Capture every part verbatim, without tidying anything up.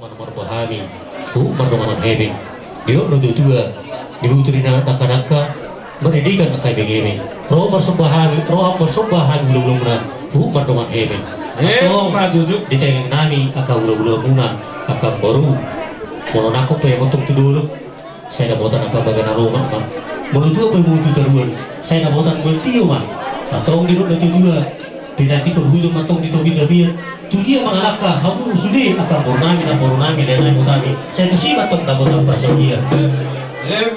Marhobas hami, huhut mardongan hepeng. Didok do tuatua, diboto ni na dangkadangka, mardidikan angka ebengebeng. Ro marsomba hami, ro marsomba hami hulahulamuna, huhut mardongan hepeng. Antong, di tangiang nami angka hulahulamuna, angka boru. Molo nangkok pe antong tu dolok, sai dapotan angka bagana lomak ma. Molo tua pe hamu tu toruan, sai dapotan bual tio ma. Antong didok do tuatua, pinantikhon hujur ma antong di topi tapian. Tu dia mangalangka hamu sude angka boru nami, namboru nami, lae nami, boru nami. Sai tusi ma antong dapotan parsaulian.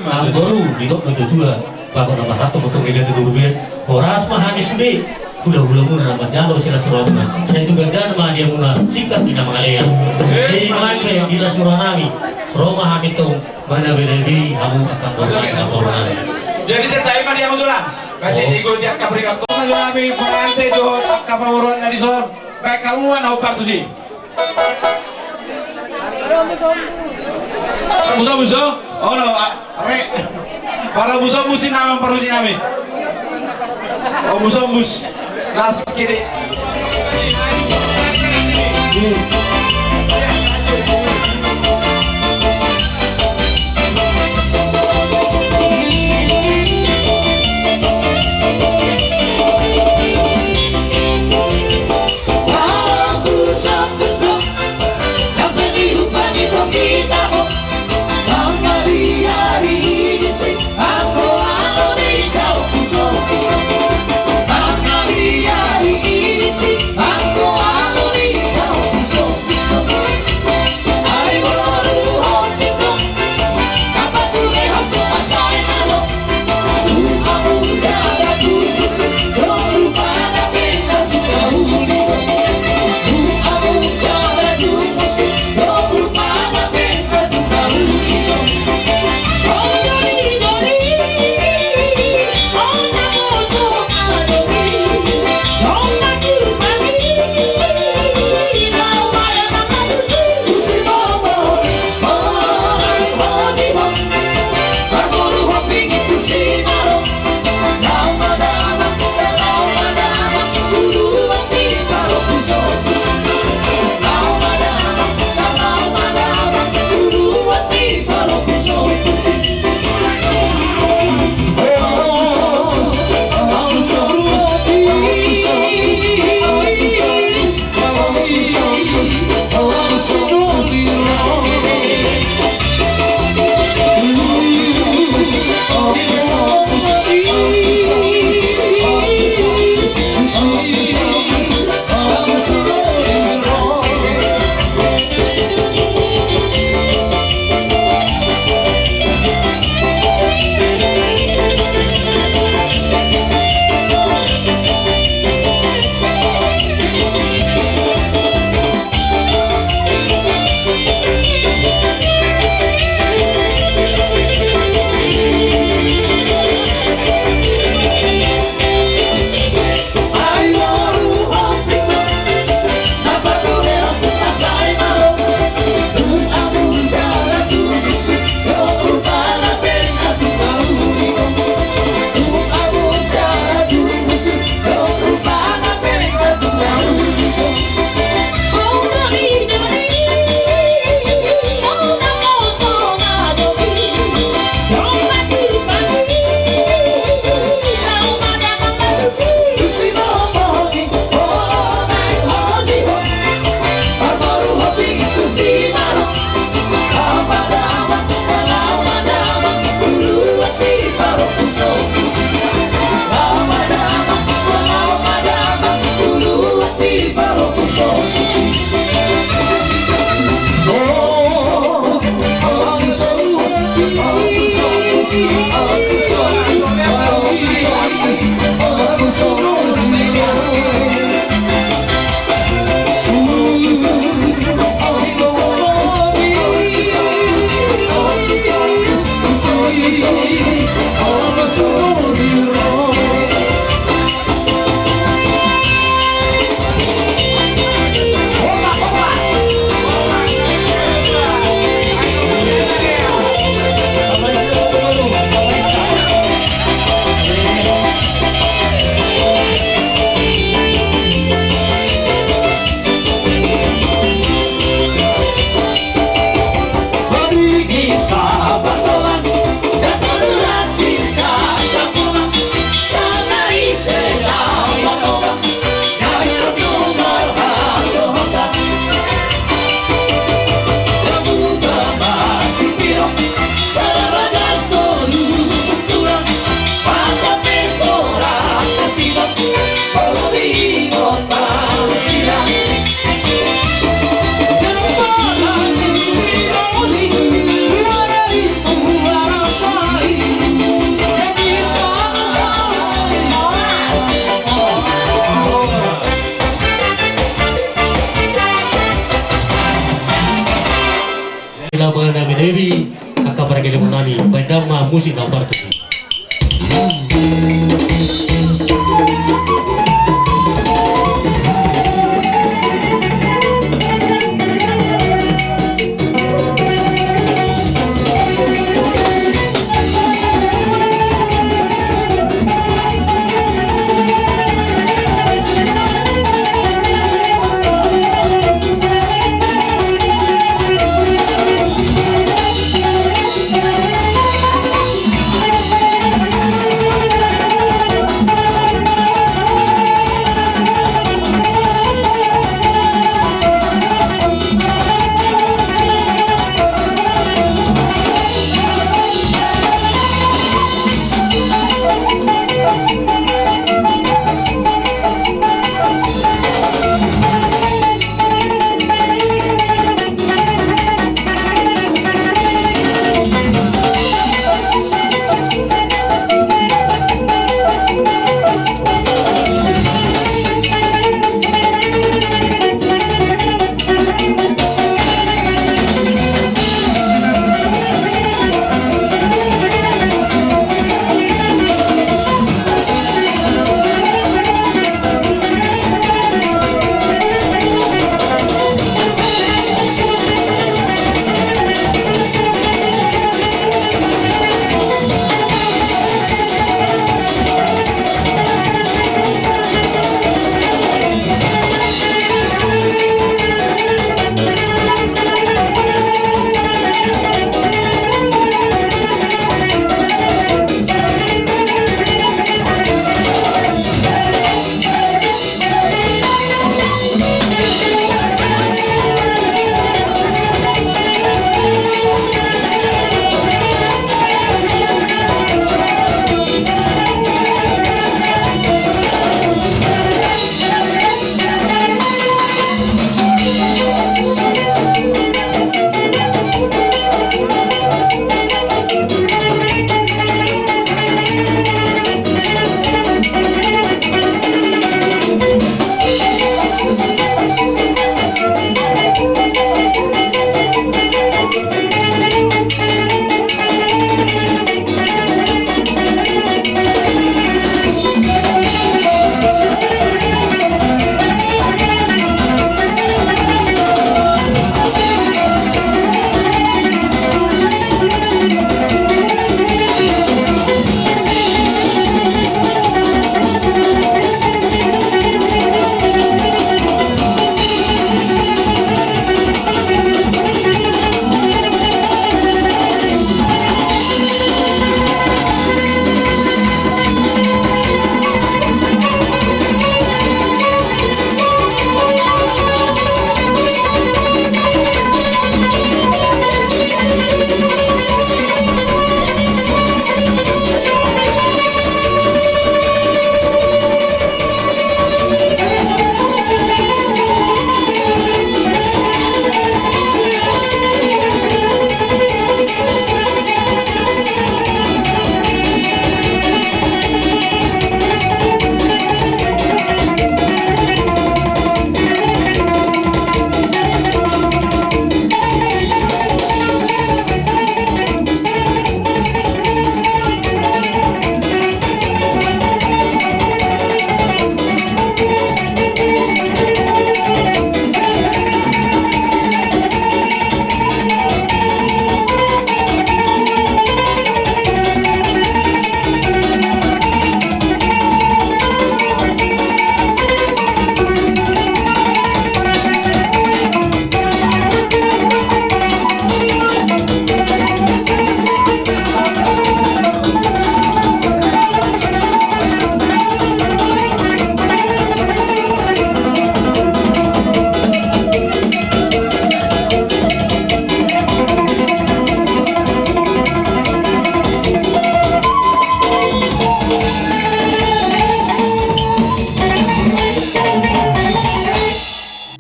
Namboru, didok do tuatua, bagot na marhalto ma antong di gandang toruan. Horas ma hami sude hulahulamuna na manjalo silas rohamuna. Sai tu gandana ma hadiamuna, singkat ni na mangalean. Jadi nuaeng pe di las roha nami, ro ma hami antong manabenabe hamu angka boru nami, namboru nami. Jadi santabi ma di hamu tulang. Kasi di gol di angka berikan. Hami pengantin dohot angka pamoruan na dison. Baik hamu ma na hombar tusi. Parombusombus do? Olo, a, re. Parombusombus i nama parombusi nami. Ombusombus. Las kiri. Amang nami Dewi, angka pargellengon nami, baen damang ma musik na partusi.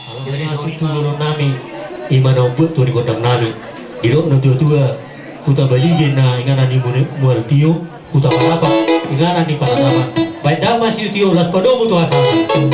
Alai ma songon i ma dohonon nami, i ma na umbahen tu di gondang nami. Didok na tua-tua, Huta Balige na inganan ni Mual Tio, Huta Palapa inganan ni Panataban. Baen damang ma sitio, laos padomu tu hasahatan.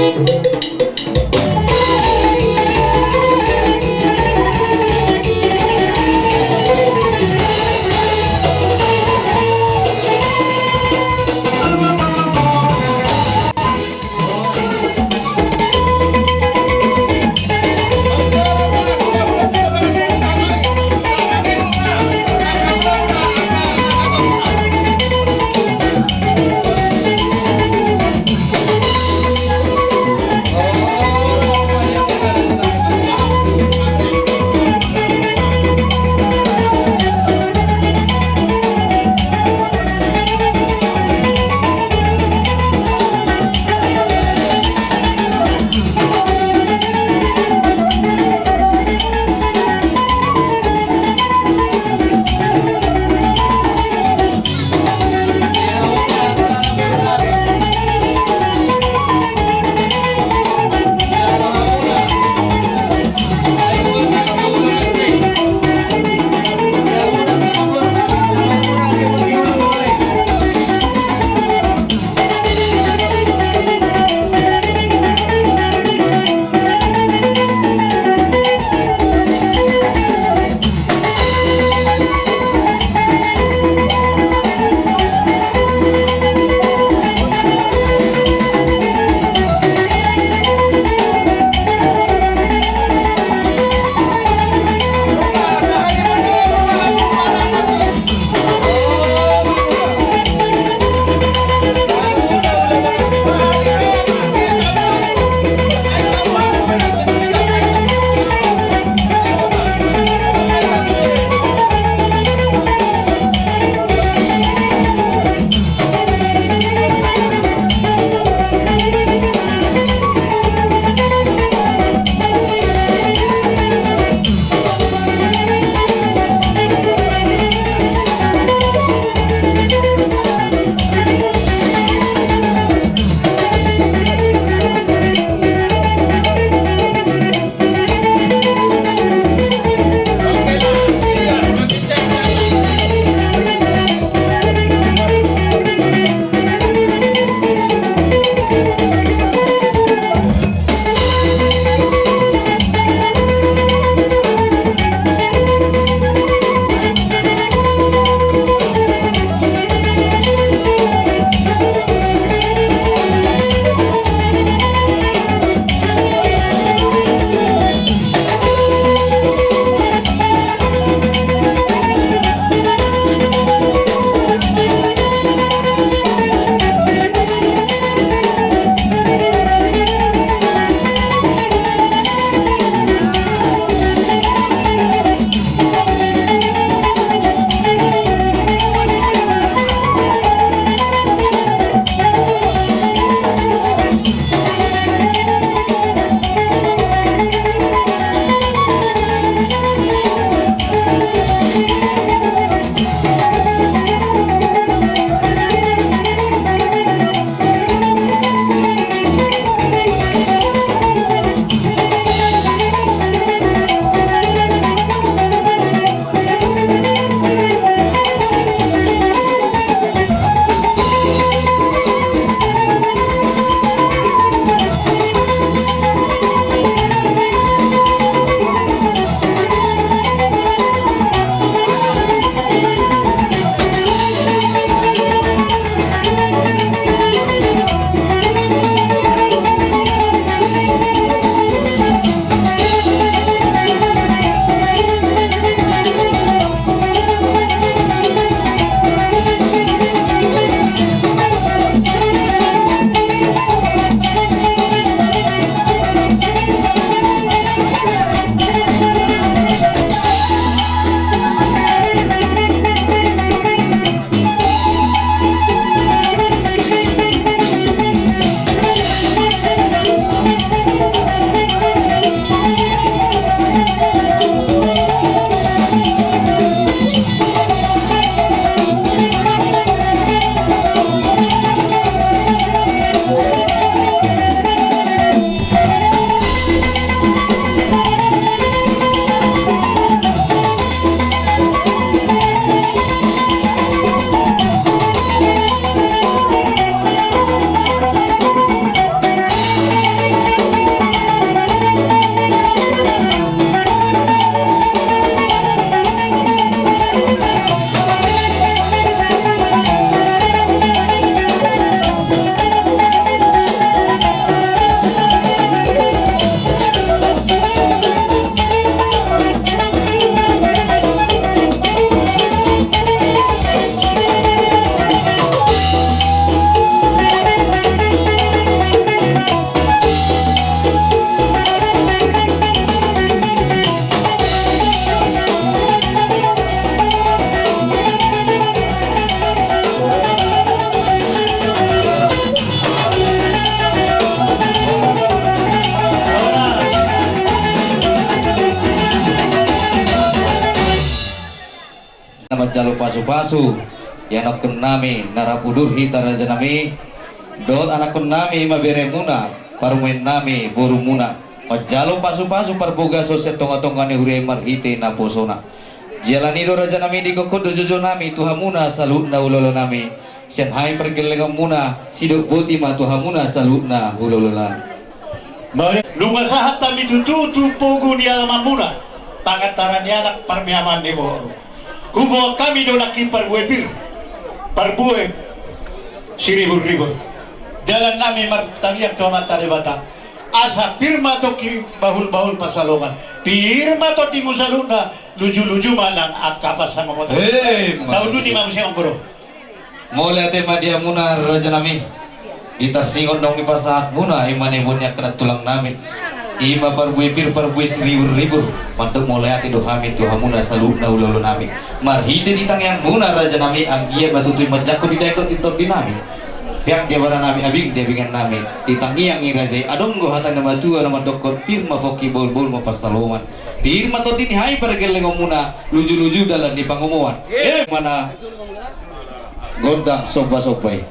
Jalo pasu-pasu, ianakkon nami na rap udur hita raja nami, dohot anakkon nami ma beremuna, parumaen nami borumuna. Manjalo pasu-pasu parbagason sian tonga-tonga ni huria i marhite naposona. Jala i do raja nami, digokhon do jojo nami tu hamuna saluhutna ulaula nami. Sian hami pargellengonmuna, sidok boti ma tu hamuna saluhutna ulaula nami. Nunga sahat hami tutu tu pogu ni alamanmuna, pangantaran ni anak parmeaman ni boru. Huboan hami do nangkin parbue pir, parbue siribur-ribur. Dalan nami martangiang tu Amanta Debata, asa pir ma tongkin bahul-bahul pansalongan, pir ma tondingmu saluhutna, luju-luju ma nang angka pansamotan. Emma. Taunduti ma muse, amang boru. Mauliate ma di hamuna raja nami. Di tarsingot naung dipasahatmuna, i ma na iboan ni angka nantulang nami. I ma parbue pir, parbue siribur-ribur. Mandok mauliate do hami tu hamuna saluhutna ulaula nami. Marhite di tangiangmuna raja nami, anggiat ma tutu i manjangkon di daeng dohot di tondi nami. Peak di abara nami, abing di abingan nami. Di tangiang ni raja i adong do hata ni na matua na mandokkon, pir ma pongki, bahul-bahul ma pansalongan. Pir ma tondi ni hami pargellengonmuna, luju-luju dalan ni pangomoan. Emma. Gondang somba-somba i.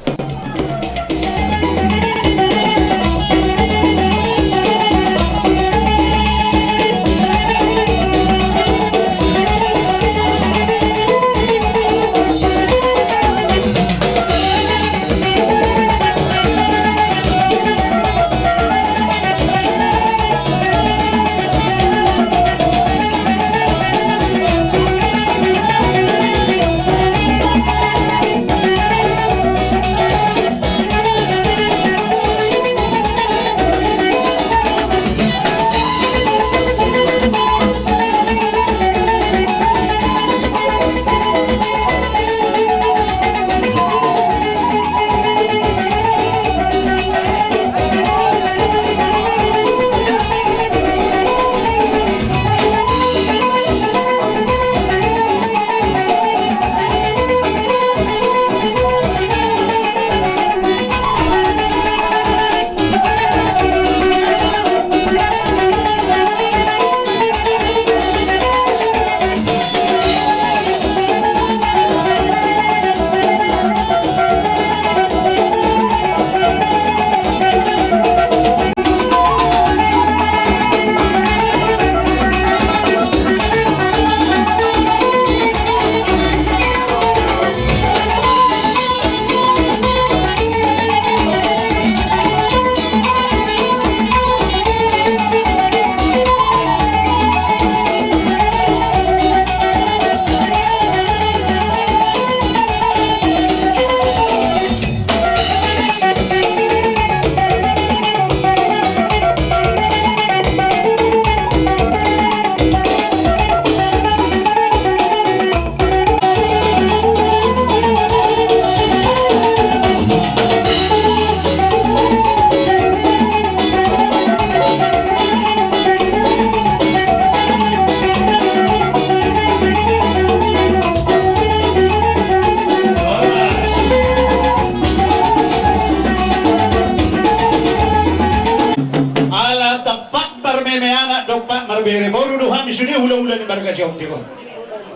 Ala tampak marmeme anak dompak marbere boru do hami sude ulaula ni marga Sihombing on.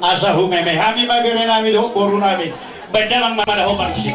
Asa humeme hami ma bere nami dohot boru nami. Baen damang ma da ho parmusik.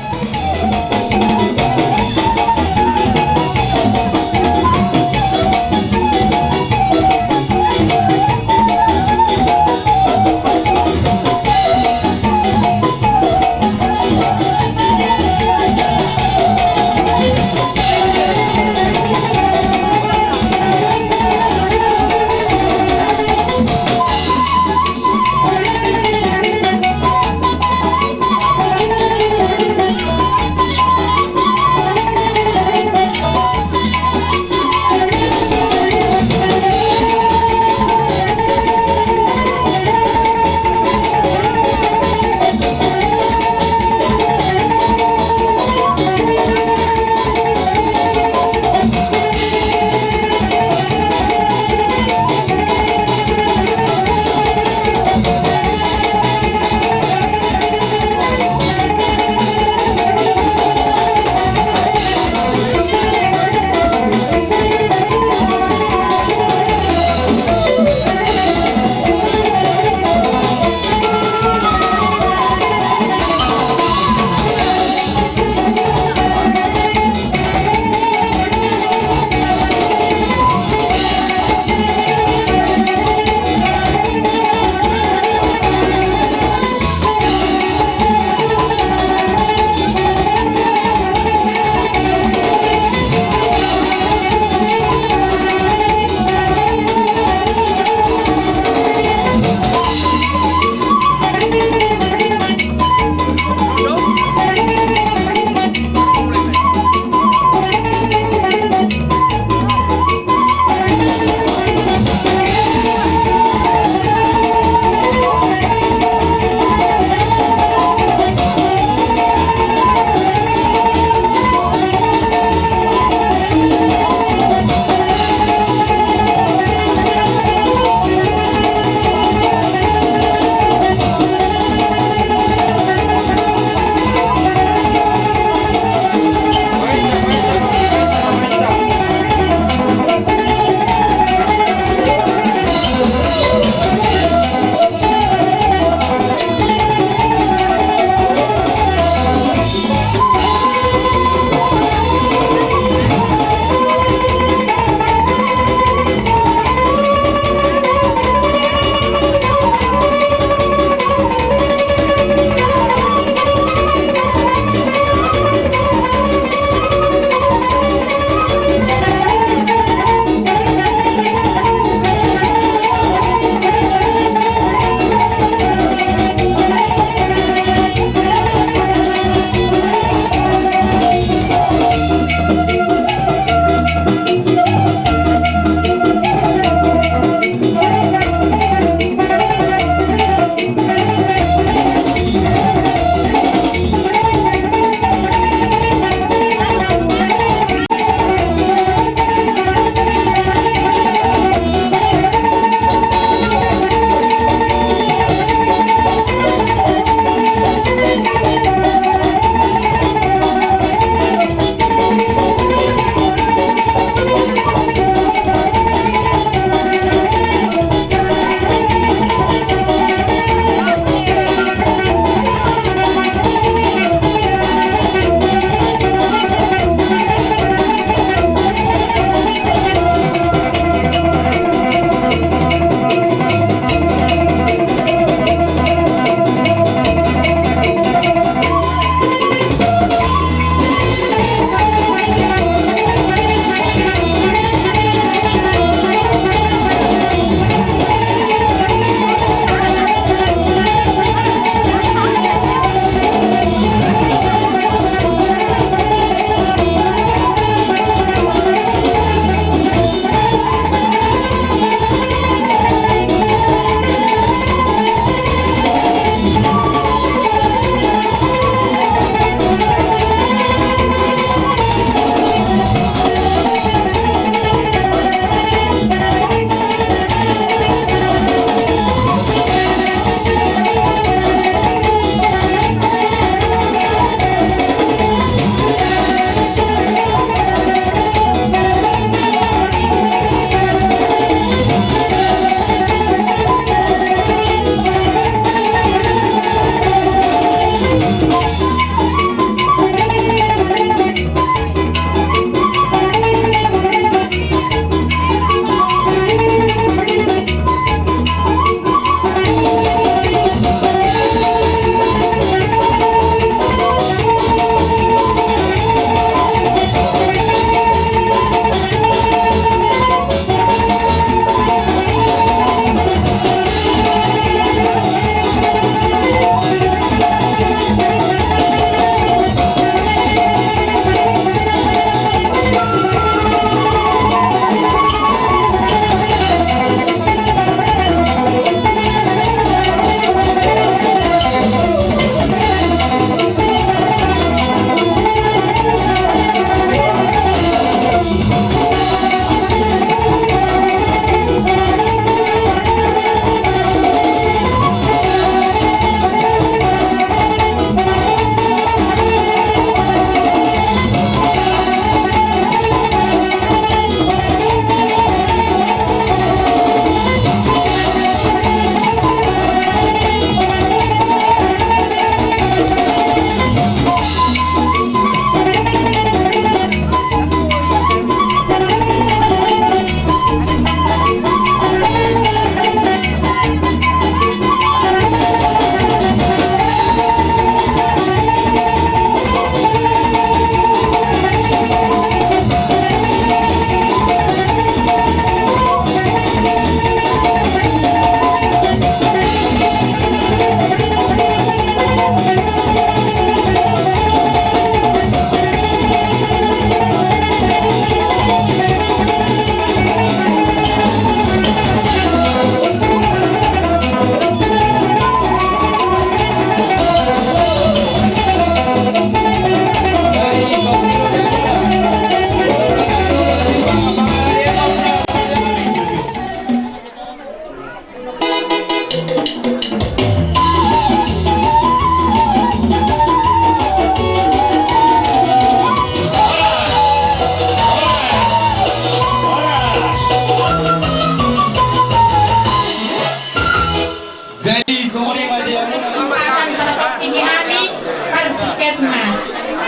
Kesempatan sahat tingki hami, par puskesmas.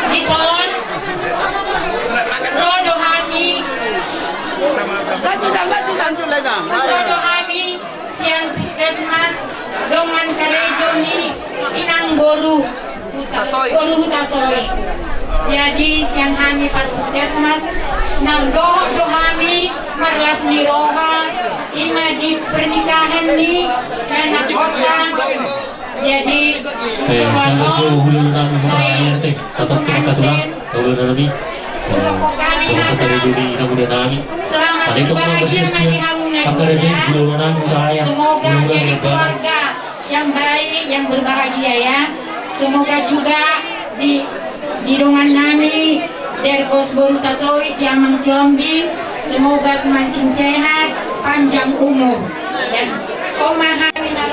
Dison, ro do hami. Lanjut, lanjut, lanjut, lanjut. Ro do hami, sian puskesmas, dongan karejo ni inang boru. Boru Hutasoit. Jadi, sian hami par puskesmas, nang dohot do hami, marlas ni roha, ima di pernikahan ni, anak kota. Jadi, eh, selamat jo hulahula nami, saya R T, satu kira katulang, hulahula nami. Untuk kami, eh, satu hari ini, muda nami. Selamat berbahagia, mari hamu. Semoga jadi keluarga yang baik, yang berbahagia, ya. Semoga juga di, di dongan nami, Derkos boru Hutasoit, di Amang Sihombing, semoga semakin sehat, panjang umur. Dan pemahaman yang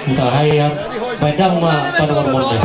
Hutahaean, baen damang ma panormon.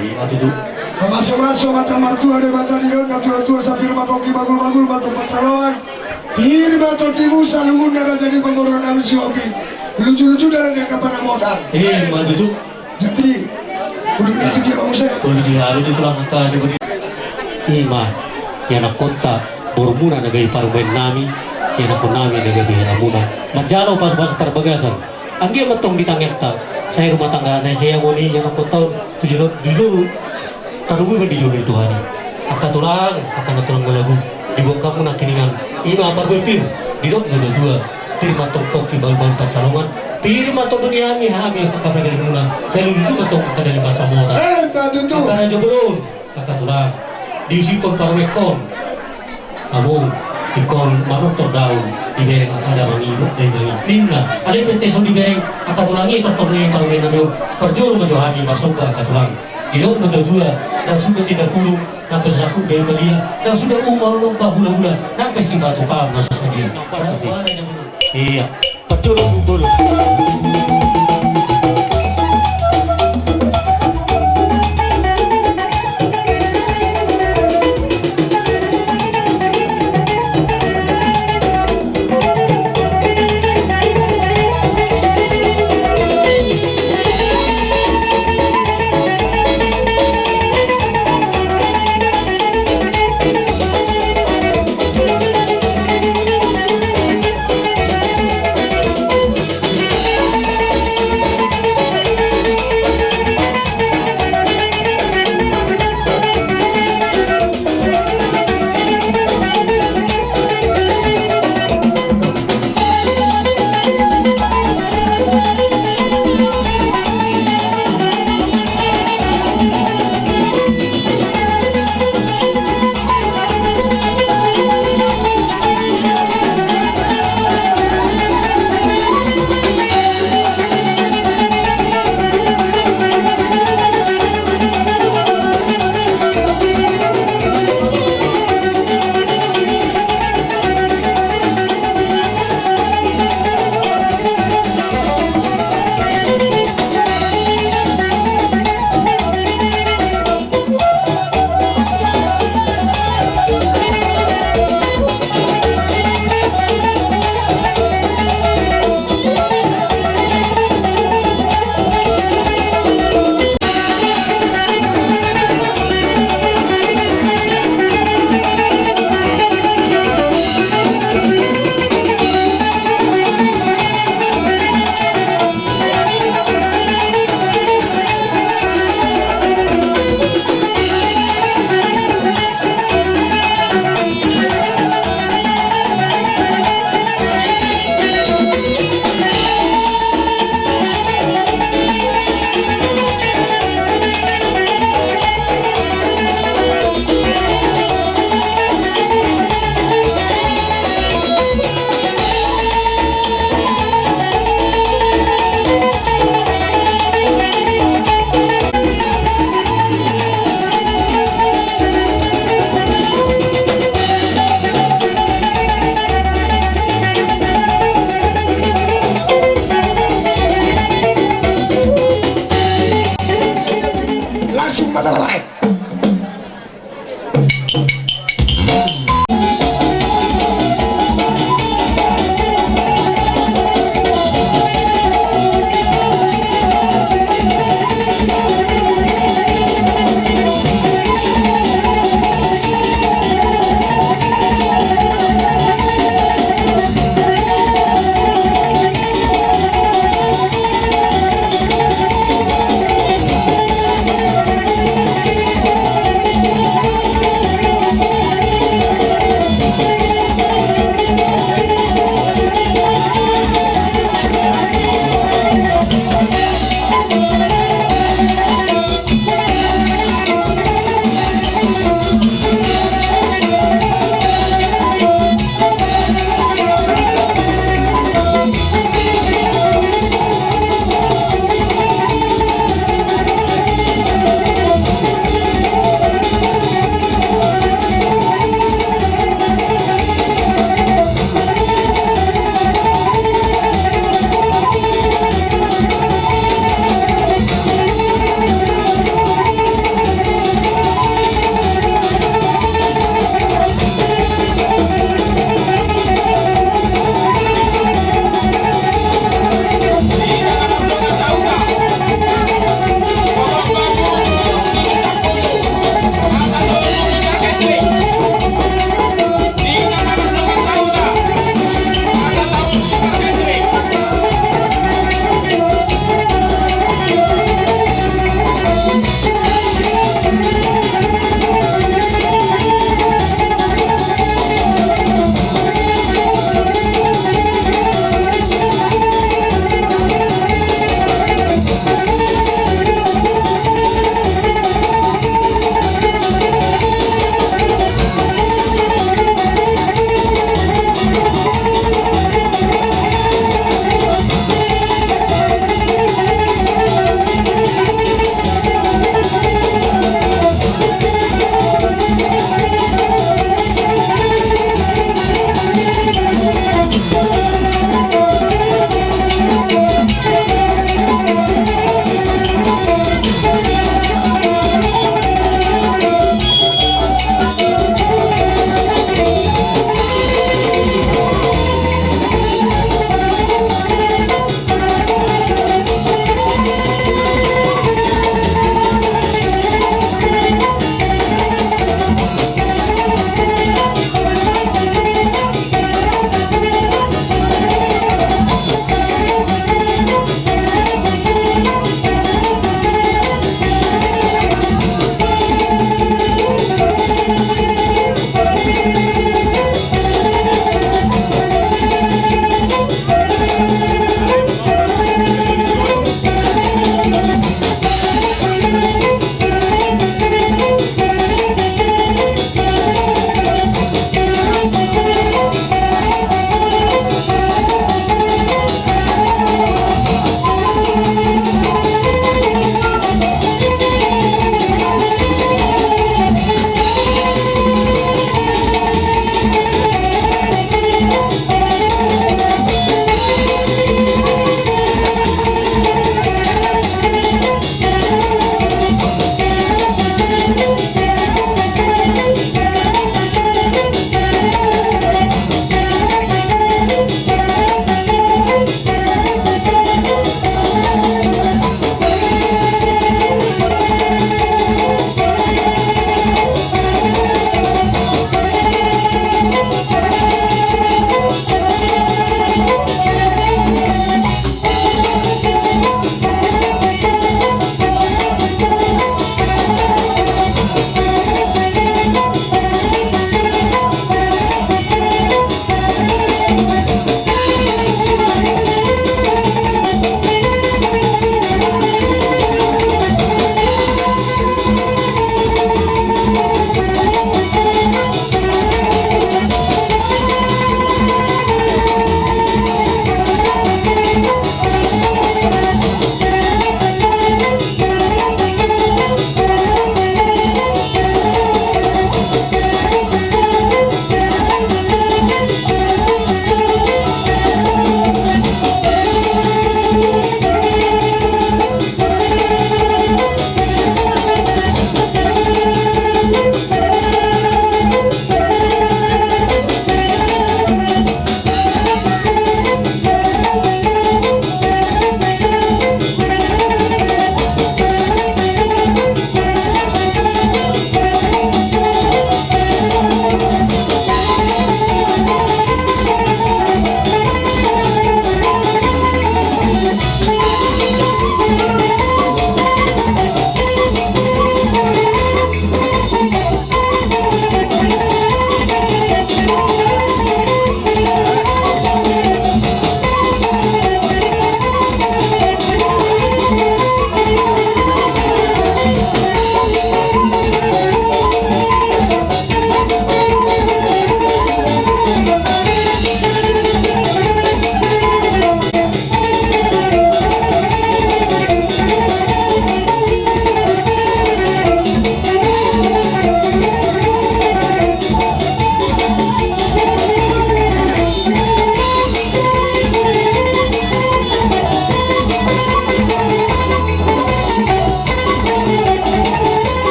Ima tutu. Mamasu-masu ma ta martua, Debata ni dok, natuatua, sampir ma pongki, bagul-bagul ma tompa saloan. Pir ma tondimu, saluhutna raja ni pamoruon nami Sihombing. Luju-luju dalan ni angka panamotan. Ima tutu. Jadi, kudu ni tu dia, Bang Hussein. Polisi halu di tulang angka di. Ima, ianakhonta, borumuna na gabe parumaen nami, ianakhon nami na gabe helamuna. Manjalo pasu-pasu parbagason. Anggiat ma tong di tangihonta. Sai rumah tangga na siamun i, ia na potaon tu jolo, di jolo, tarlumobi di jolo ni Tuhan i. Angka tulang, angka na tulang balagu, dibuat hamu nangkiningan, ima parbue pir, didok do dua, pir ma tong pongki bahulbahul pansalongan, pir ma tong doni hami, hami angka pardalanan muna, sai luluju ma tong angka dalan pansamotan. Eh, ma tutu. Angka raja bolon, angka tulang, diusihon parumaenkon. Amang, ingkon manortor do ahu dibereng angka damang i, dainang i. Ninna, alai pe tong so dibereng angka tulang i, tortor ni parumaen nami on, parjolo ma jo hami marsomba angka tulang. Didok do dua, ndang suda tinda pulung, nang pe so sangkut gabe palia, ndang suda umma onom pahulahula, nang pe sipatupaon na so sadia. Ia. Parjolo tu bolon. Langsung mata baik.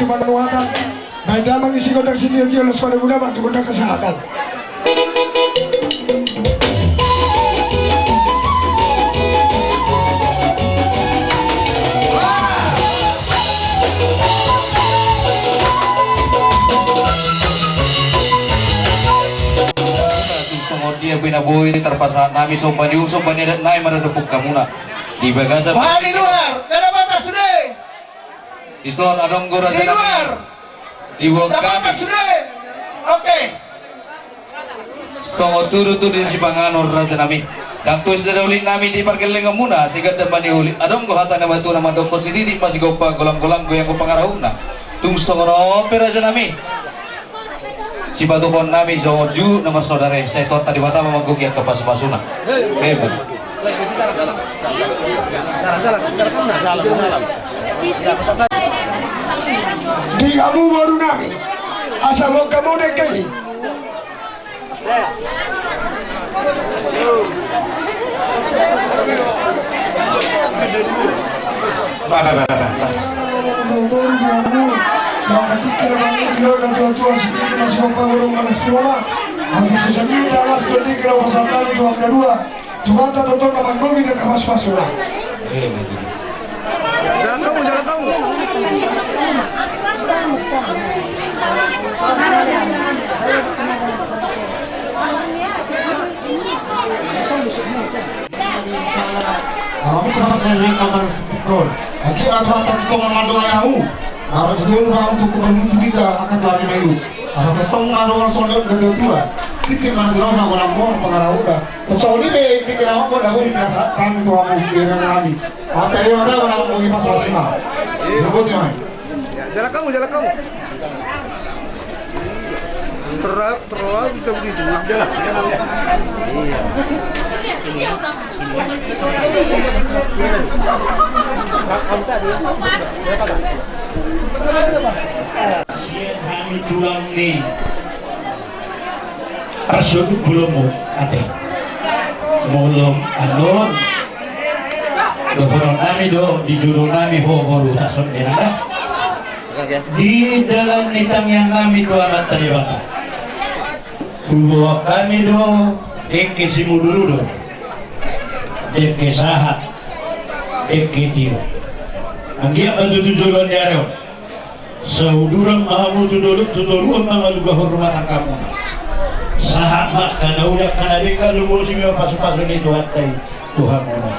Panuatan. Baen damang isi gondang sitio-tio, las pada guna batu gondang kesehatan. Songon dia pe na boi tarpasahat nami somba ni ul, somba ni adat nai maradophon hamuna. Di bagasan. Baha di luar, dada batas sude. Dison adong do raja nami. Di luar. Dada batas sude. Oke. Songon tudu tu di sipanganon raja nami. Ndang tuis dada ulik nami di pargellengonmuna, sigaddam ma ni ulik. Adong do hata na matua na mandokkon sititi ma sigompa, golang-golang goyang do pangarahutna. Tung songon on pe raja nami. Sipatupaon nami songon juhut na marsaudara i, sai Tuhanta Debata ma manggohi angka pasupasuna. Amen. Di hamu boru nami, asa bongkam ma dengke i. Bah, bah, bah, bah, bah. Boru di hamu, mangkatik kira bang i, di lona tua-tua sititi ma sigompa, godang ma las ni roha. Anggo sasadi ta las dondi kira pasahat hami tu hamu na dua. Tuhanta tongtong na manggohi angka pasupasuna. Jalan kamu, jalan kamu. Amu kemas dari kamar sepikol. Aki atau atau kau mandung ayahmu. Amu tuh mau tuh kau menunggu di jalan akan dari mayu. Asa tongtong ma ruang sondot na tua-tua. Tingki mana jelas na guna mo pengarah udah. Tung songon i pe tingki nama pun aku di biasa kami tua mu biar kami. Mata dia mata mana mau ipas masima. Jemput mai. Ya, jalan kamu, jalan kamu. Terlalu, terlalu kita begitu. Iya. Sian hami tulang ni parsonduk bolonmu ate. Molo annon dohonon nami do di juru nami ho boru tason denang da. Di dalan ni tangiang nami tu Amanta Debata. Huboan hami do dengke simudur-udur, dengke sahat, dengke tio. Anggiat ma tutu joloan ni ari on sauduran ma hamu tu dolok, tu toruan ma mangalugahon rumah tanggamuna. Sahat ma angka na uli, angka na denggan, lumobi ma pasu-pasu ni Tuhanta i tu hamuna.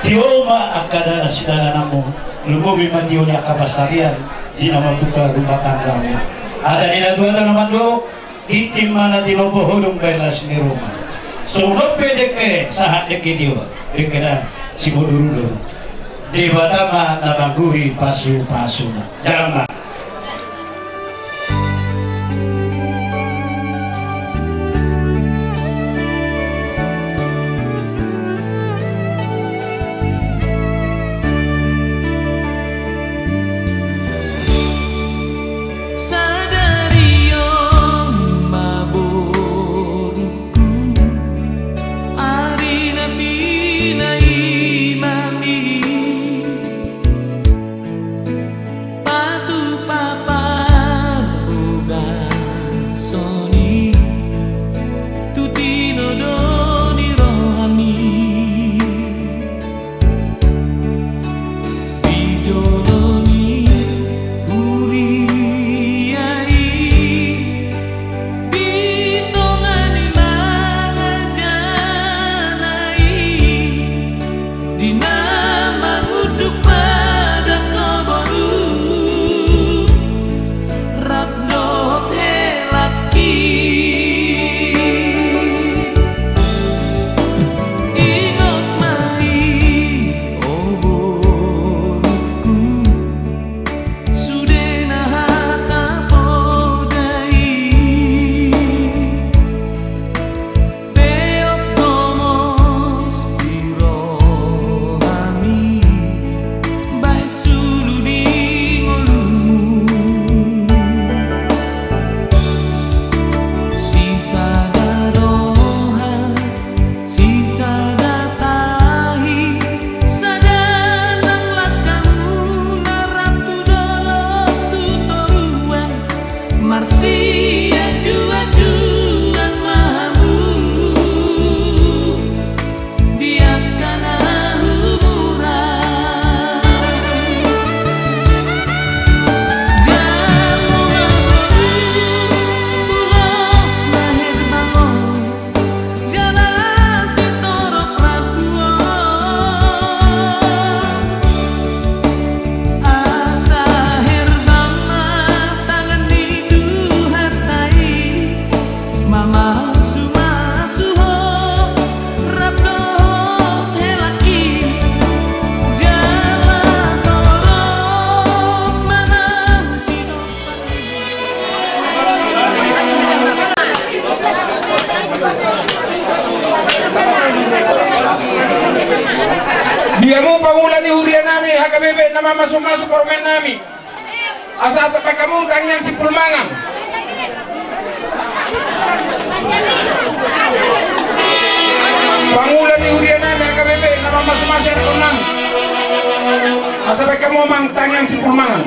Tio ma angka dalan sidalananmu, lumobi ma tio ni angka pansarian di na mambuka rumah tanggamu. Hata ni natuatua na mandok, tingki ma na tinompa, holong baen las ni roha. Songon on pe dengke sahat, dengke tio, dengke na simudur-udur. Debata ma na manggohi pasu-pasuna. Damang. Sadari on ma borungku, ari na pinaima-ima i. Patu Masumasu ho rap dohot hela i, jala torop manang. Di hamu pangula ni huria nami H K B P na mamasumasu parumaen nami. Asa tabaen hamu tangiang simpul mangan. Pangula ni huria nami H K B P na mamasumasu anakkon nami. Asa baen hamu amang tangiang simpul mangan.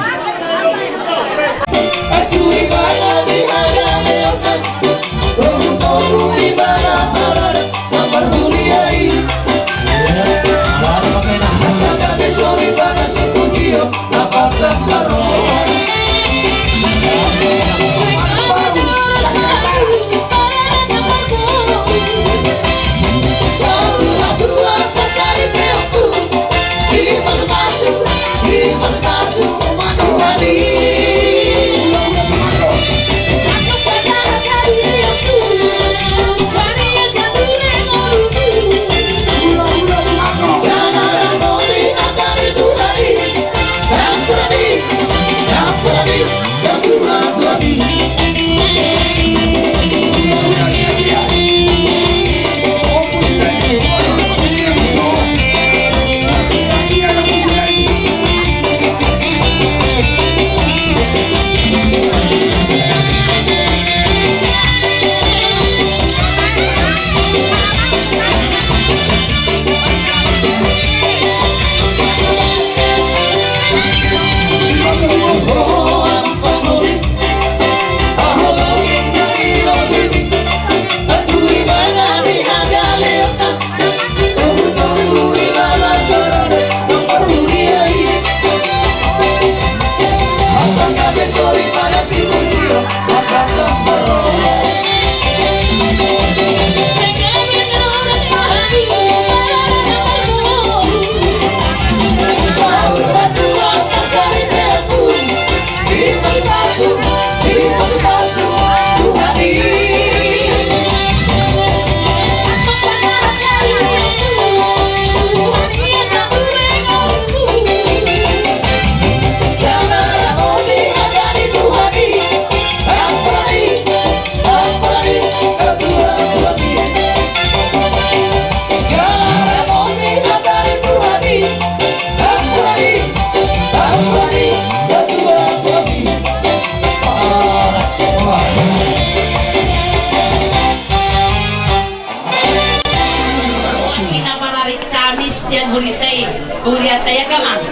Ina marari Kamis sian hurianta i, hurianta i angka amang.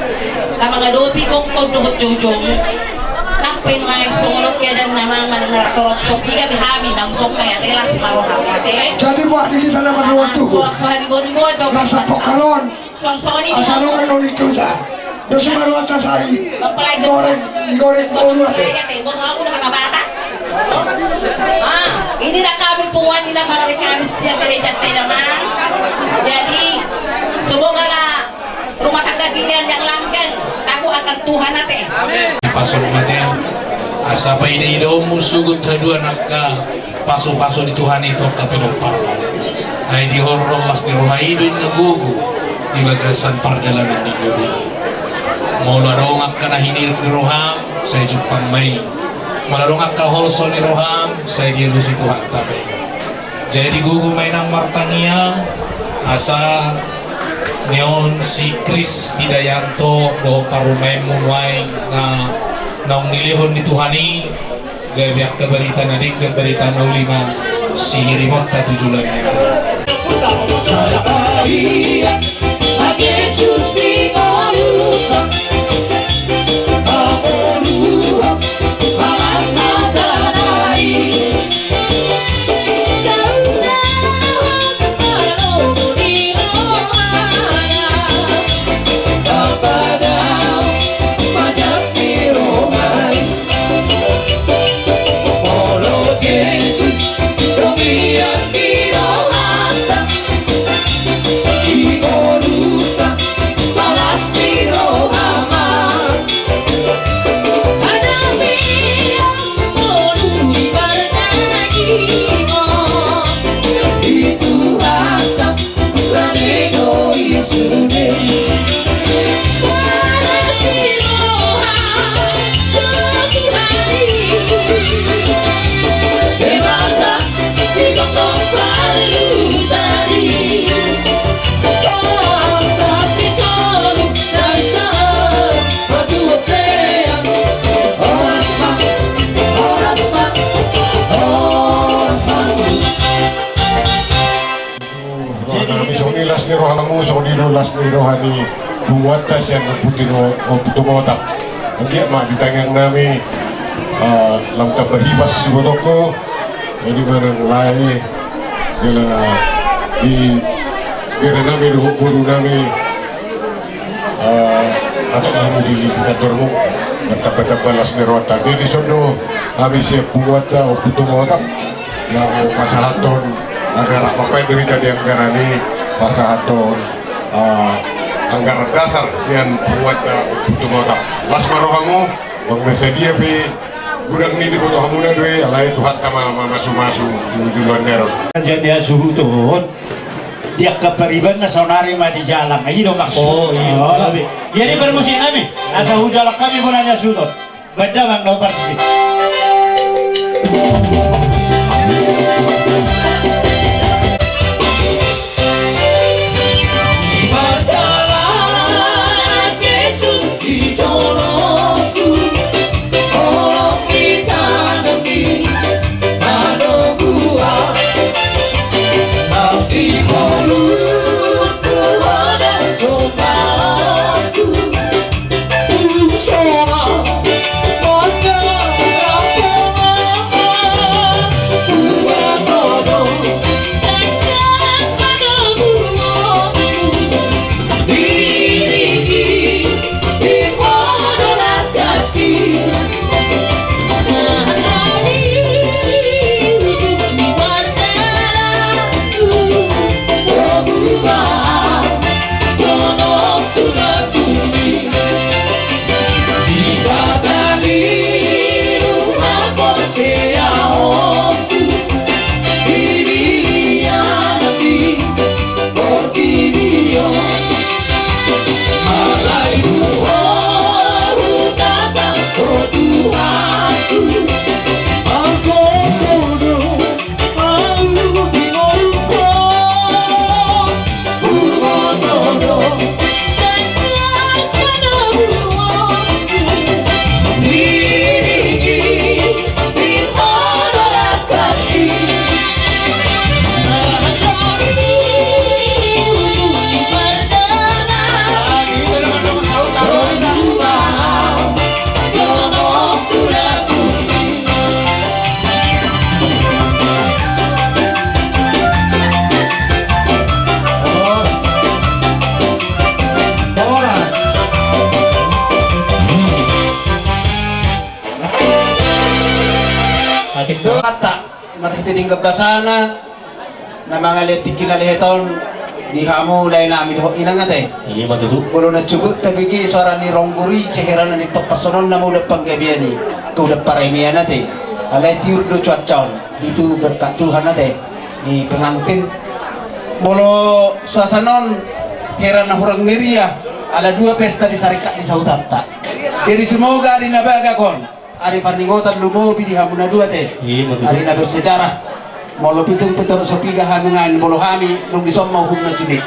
Mangadopi gokgok dohot joujou. Nang pe nuaeng songon on keadaan na amang manang na torop so piga pe hami naung songon i ate las ma roha ate. Jadi buat di kita na marluat tuhu. Soal soal di boru boru. Rasa pokalon. Suang songon i. Asa dongan noni tuta. Dos baru atas ai. Goreng, digoreng boru ate. Boru hamu na hata bata. Ah, ini dah kami punguan ina marari Kamis sian gereja Tedaman. Jadi semoga lah rumah tangga kalian yang langgeng tahu akan Tuhan ate. Pasu ma ate. Asa paida-idaonmu sogot haduan angka pasu-pasu ni Tuhan i tu angka pinompar. Ai dihorhon las ni roha i do inna gogo di bagasan pardalanan ni gogo i. Molo adong angka na hinirim ni roham, sai jumpang ma i. Molo adong angka holso ni roham, sai dialusi Tuhanta ma i. Jadi gogo ma inang martangiang, asa nion si Kris Bidayanto dohot parumaenmu nuaeng na naung nilehon ni Tuhan i, gabe angka barita na denggan, barita na uli ma sihirimonta tu joloan ni ari. Ni rohamu songon i do las ni roha ni punguanta sian Ompu Tino, Ompu Tumotap. Anggiat ma di tangiang nami, eh, lam tamba hipas sibotongku. Jadi manang lae jala di bere nami dohot boru nami, eh, atik hamu di kantormu, martamba-tamba las ni rohanta. Jadi songon i do hami sian punguanta Ompu Tumotap. Laho pasahathon, anggo rap mambaen do hita di anggaran i, pasahathon, eh, anggaran dasar sian punguanta Ompu Tumotap. Las ma rohamu, manang na sadia pe godang ni diboto hamuna do i, alai Tuhanta ma mamasu-masu di joloan ni ari on. Jadi asa huhut on, di angka pariban na saonari ma dijalang, i do maksud. Oh, iya. Oh, jadi parmusik nami, asa hujalang hami bona ni asa huhut on. Baen damang na huparsi. Mardalan Jesus di jolongku, holong di tanganmi, na dong hua, na di ngolungku, na sombaonku. Marhite denggan basana. Na mangalean tingki na lehet on di hamu lae nami dohot inang ate. Iya ma tutu. Molo na cukup tabege soara ni ronggori, sehera na nitong pasonon na maudan panggabean i, tudan paremian ate. Alai tiur do cuaca on, itu berkat Tuhan ate. Ni pengantin. Molo suasana on hera na hurang meriah, ala dua pesta disarikkat di sahutanta. Jadi semoga ari na bagak on ari parningotan lumobi di hamu na dua te. Iya, betul. Ari na bersejarah. Molo pitung pe torop so piga hami nuaeng, molo hami nunga dison ma uhumna sude.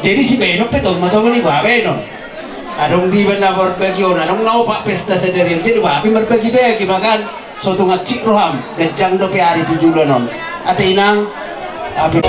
Jadi sibaenon pe tong ma songon i, boha baenon? Adong diba na marbagi on, adong na opat pesta sadari on. Jadi boha pe marbagi-bagi ma kan. So tung hansit roham, ganjang dope ari tu joloan on. Ate inang. Ape.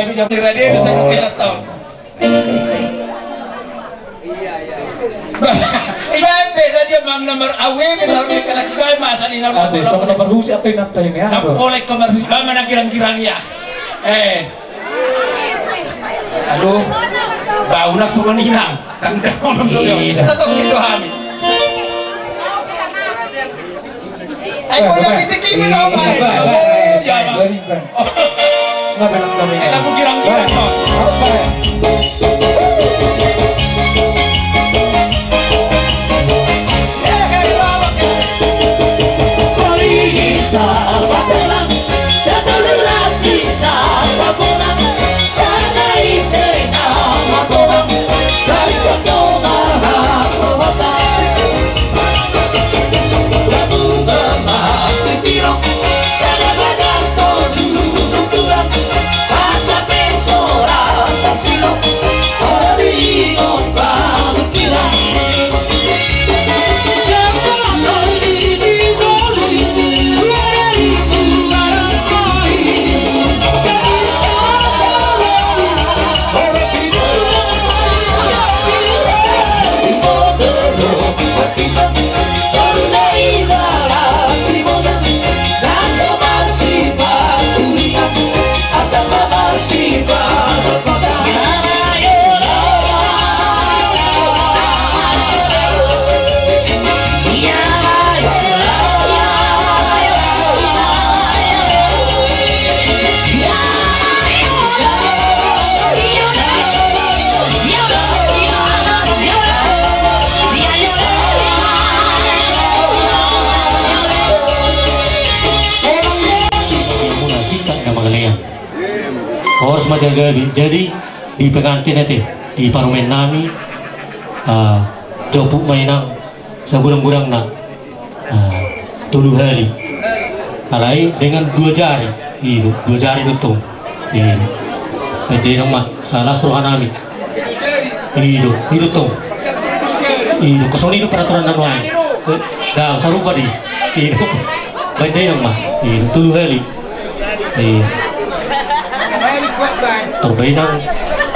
Di radio do sandok enak tau. Ibaen be na dia mang nomor awe be tau di kalak ibaen masa di nomor. Ade sama nomor husi apa inap tadi ini? Apa? Kolek komar husi ba mana girang-girang ya. Eh. Aduh. Bau nak suka ninang. Kan kamu nonton. Satu kilo hami. Ai, bola pitik ini dong, Pak. Iya, Pak. Eh, lagu girang-girang, Pak. Horas ma jala gabe. Jadi di pengantin ate, di parumaen nami, ah, jopuk ma inang sagudang-gudangna. Ah, tolu hali. Alai dengan dua jari. I do, dua jari do tong. I do. Pede dong ma, salas roha nami. I do, i do tong. I do, kosong i do peraturan na nuaeng. Eh, dah, sarupa di. I do. Pede dong ma. I do, tolu hali. Iya. Torbainang,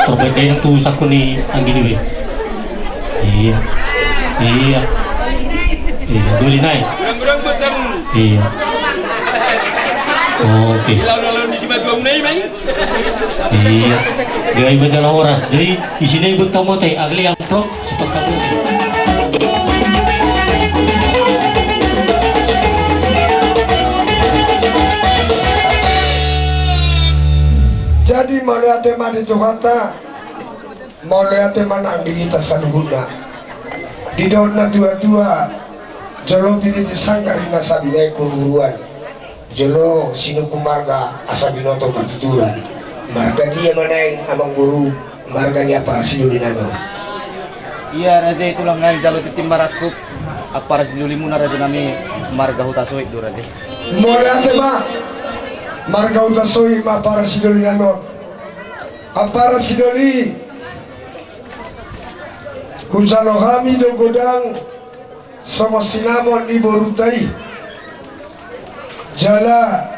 torbainang tu saku ni anggini be. Iya. Iya. Iya, doli nai. Iya. Oke. Iya. Gai baca horas. Jadi, isina ibu tamu teh, agli amplop. Jadi mauliate ma di Tuhanta, mauliate ma nang di hita saluhutna. Didok na tua-tua, jolo tiniti sanggar i na sabinai huru-huruan. Jolo sinungkun marga asa binoto partuturan. Marga dia ma naeng amang boru, marga ni ampara sidoli nami on? Ia raja i tulang nami, jolo tintin marangkup ampara sidolimuna raja nami, marga Hutasoit do raja. Mauliate ma, marga Hutasoit ma ampara sidoli nami on. Ampara sidoli, hujalo hami do godang songon sinamot ni borunta i. Jala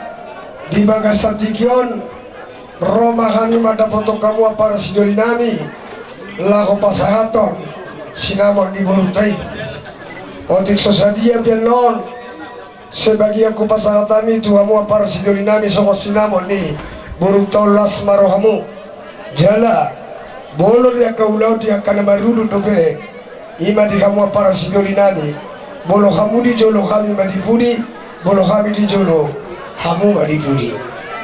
di bagasan tingki on ro ma hami mandapothon hamu ampara sidoli nami laho pasahathon sinamot ni borunta i. Otik so sadia pe annon, sebagian hupasahat hami tu hamu ampara sidoli nami songon sinamot ni borunta on, las ma rohamu. Jala molo di angka ulaon, di angka na marudut dope, i ma di hamu ampara sidoli nami, molo hamu di jolo hami ma di pudi, molo hami di jolo hamu ma di pudi.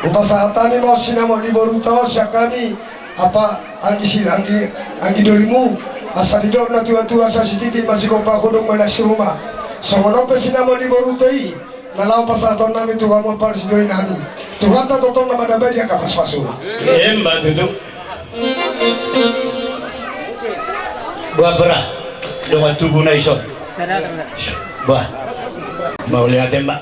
Hupasahat hami ma on sinamot ni borunta on sian hami, apa, anggi si, anggi, anggi dolimu, asa didok na tua-tua, asa sititi ma sigompa, godang ma las ni ruma. Songon on pe sinamot ni borunta i na laho pasahaton nami tu hamu ampara sidoli nami. Tuhanta tongtong na mandapot di angka pasu-pasuna. Emma tutu. Buat berah. Dengan tubuh na ison. Buat. Mauliate ma.